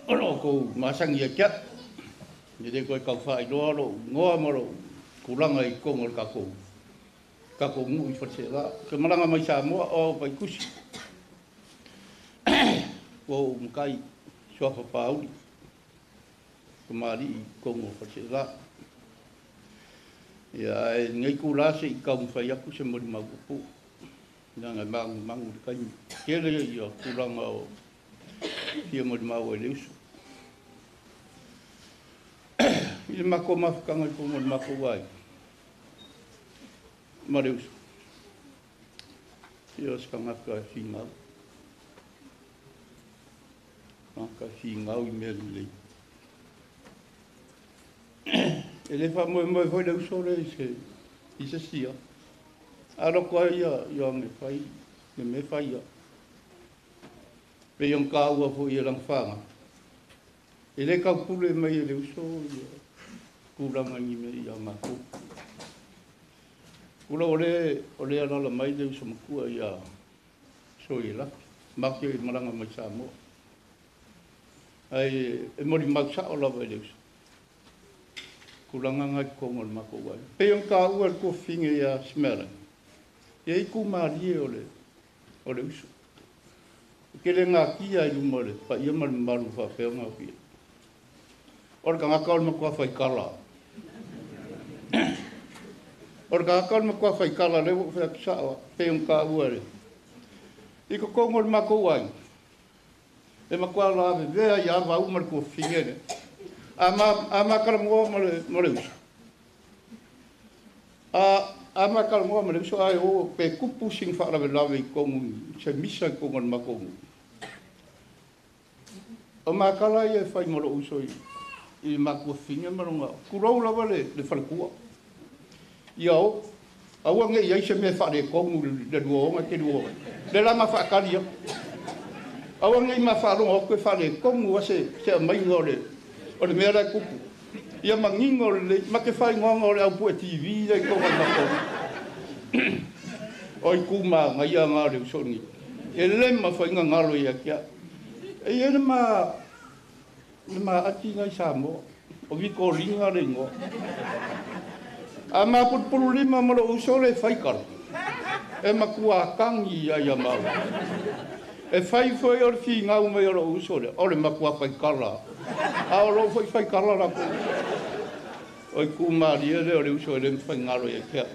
O loo kou masagi ia te au. E le toe tau faailoa lou igoa ma lou tulaga i totonu o le tatou nuu i Faleaseela. Ou te malaga mai Samoa o au Vaitusi. Ua ou matai suafa Pauli, tamalii i totonu o Faleaseela. Ia, ae lenei itula se i taumafai atu se molimau puupuu, leaga e manumanu i le taimi. Tele ia tulaga o fia molimau ai le uso. I le matou mafutaga i totonu o le matou aiga ma le uso, ia o se tagata e finau, tagata e finau i mea lelei. E le faamoemoe foi le uso lea i se isi lava. A loto lava ia Ioane e fai le mea e fai ia. Pei ona taua foi e lana fanau, e le taupule mai e le uso ia tulaga i ni mea ia matou. Tulou o lea alaala mai le uso matua ia Soielafi, matou te malaga mai Samoa. Ae e molimau sao lava i le uso, tulaga na i totonu o le matou aiga. Pei ona taua e le tuafafine ia Simailagi, e i ai itu malie o le uso. E te le natia i luma o le paia ma le mamalu faapea ona fia. O le tagata o le matua faitala. O le tagata o le matua faitala, lea ua ou fai atu sao lava, pei ona taua i totonu o le matou aiga, e matua lavevea ia Vauma ma le tuafafine lea. A ma talanoa ma le uso, a ma talanoa ma le uso, ae o pe tupu sina faalavelave i totonu, se misa i totonu o le matou nuu. O matala ia e fai ma lou uso i matuafafine ma lona, tulou lava le faletua. Ia o, aua ne i ai se mea faaletonu le lua ona te lua. Le la ma faatali atu. Aua ne i ma faalogo atu e faaletonu se aumaiga o le mea la e tupu. Ia manino lelei, ma te faaigoaga o le aupue TV lea i totonu o le matou. O itu magaia na o le uso ni. E le mafai ona galo ia te au. E i ai le ma ati nai Samoa, o Vikolina le igoa. A ma pulupulu lima ma lou uso le faitala, e matua tagi ia ia mau. E fai foi o le finau mai o lou uso lea, o le matua faitala. A o lou foi faitala latou. O itu malie lea o le uso e le mafai galo ia te au.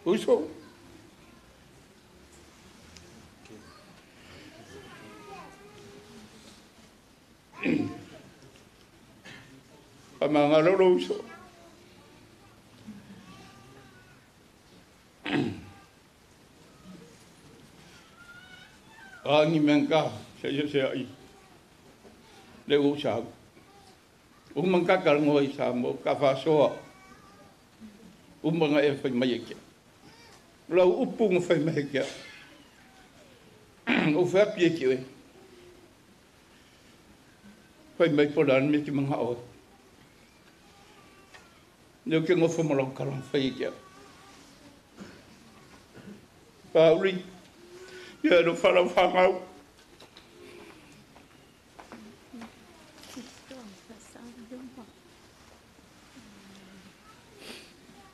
Uso. Faamagalo lou uso. A ni mea se ia se ai le ua sau. Uma ka kalanoa i Samoa, ka faasoa. Uma na e fai mai e ke. Lau upu na fai mai e ke. O fai atu e ke oe. Fai mai po le a le mea e te manao ai. Lea ou te nofo ma lau tala na fai e ke. Pauli, ia alofa lau fanau.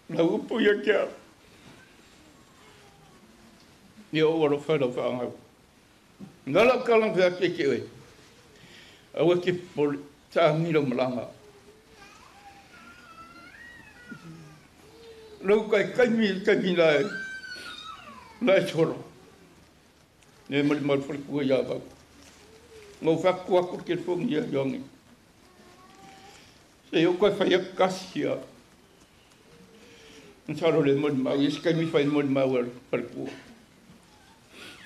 Lau upu ia ke au. Ia ou alofa lau fanau. Na lau tala na fai atu e ke oe. Aua ke popole, saagi lau malaga. Lau kaikaimi i le taimi la e solo. Ne malimau le faletua ia Vau. Na ou fai atu le telefoni ia Ioane. Se i ou toe fai atu tasi ia. Masalo le molimau, ia se taimi fai molimau a le faletua.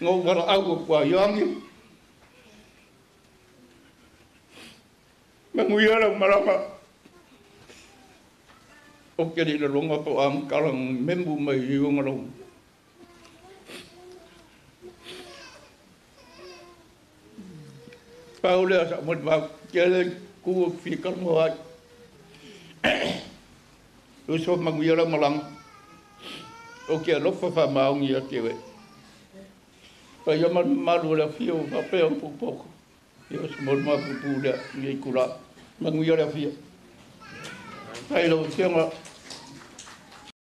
Na ou valaau atu a Ioane. Manuia lau malaga. O te le lalonga po o a tala na memu mai i ona lau. Pau lea sa molimau, tele itu ou te fia talanoa ai. Uso manuia lau malaga. Ou te alofa faamaoni ia te oe. Paia ma le mamalu o le afio ua faapea ona potopoto. Ia o se molimau puupuu lea i lenei itula. Manuia le afio. Faafetai i lau Afioga.